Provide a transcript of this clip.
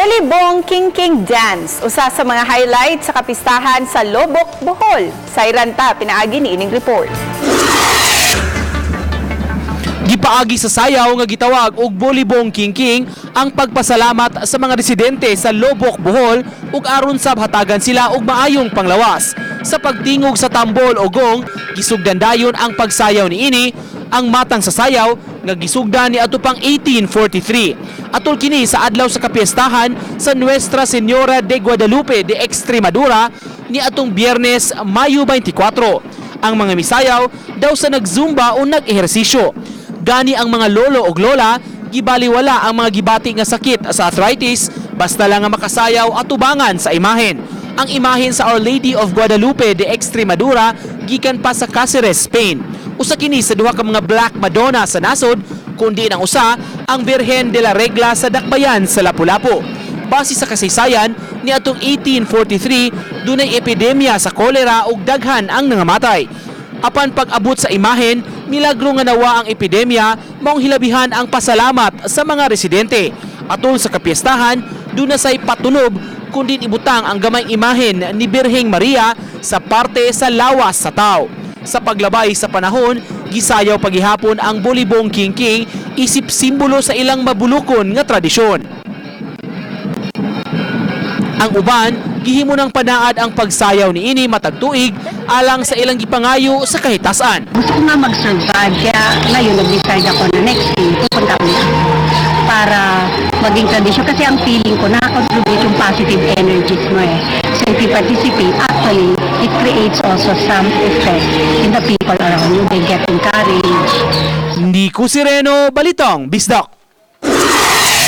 Bolibong King King Dance, usa sa mga highlight sa kapistahan sa Loboc, Bohol. Sayran ta pinaagi ni ining report. Gipaagi sa sayaw nga gitawag og Bolibong King King ang pagpasalamat sa mga residente sa Loboc, Bohol ug aron sab hatagan sila og maayong panglawas. Sa pagtingog sa tambol o gong, gisugdan dayon ang pagsayaw niini. Ang matang sa sayaw nga gisugdan ni ato pang 1843. Atol kini sa adlaw sa kapiestahan sa Nuestra Señora de Guadalupe de Extremadura ni atong Biyernes, Mayo 24. Ang mga misayaw daw sa nagzumba o nag-ehersisyo. Gani ang mga lolo og lola, gibaliwala ang mga gibati nga sakit sa arthritis basta lang nga makasayaw atubangan sa imahen. Ang imahen sa Our Lady of Guadalupe de Extremadura gikan pa sa Cáceres, Spain. Usa kini sa duha ka mga Black Madonna sa nasod, kundi ang usa ang Virgen de la Regla sa Dakbayan sa Lapu-Lapu. Base sa kasaysayan, niadtong 1843 dunay epidemya sa kolera ug daghan ang nangamatay. Apan pag-abot sa imahen, milagro nga nawa ang epidemya, maong hilabihan ang pasalamat sa mga residente. Atol sa kapiestahan, duna say patunob kundi ibutang ang gamayng imahen ni Birheng Maria sa parte sa lawas sa tao. Sa paglabay sa panahon, gisayaw pagihapon ang Bolibong King King isip simbolo sa ilang mabulukon nga tradisyon. Ang uban, gihimo ng panaad ang pagsayaw niini matag tuig alang sa ilang gipangayo sa kahitasan. Gusto ko nga mag-survive, kaya ngayon nag-decide ako na next year pupunta ulit ako para maging tradisyon kasi ang feeling ko nakakontribute yung positive energies mo eh. So if you participate, actually, it creates also some effect in the people around you. They get encouraged. Nico Sireno, Balitang Bisdak.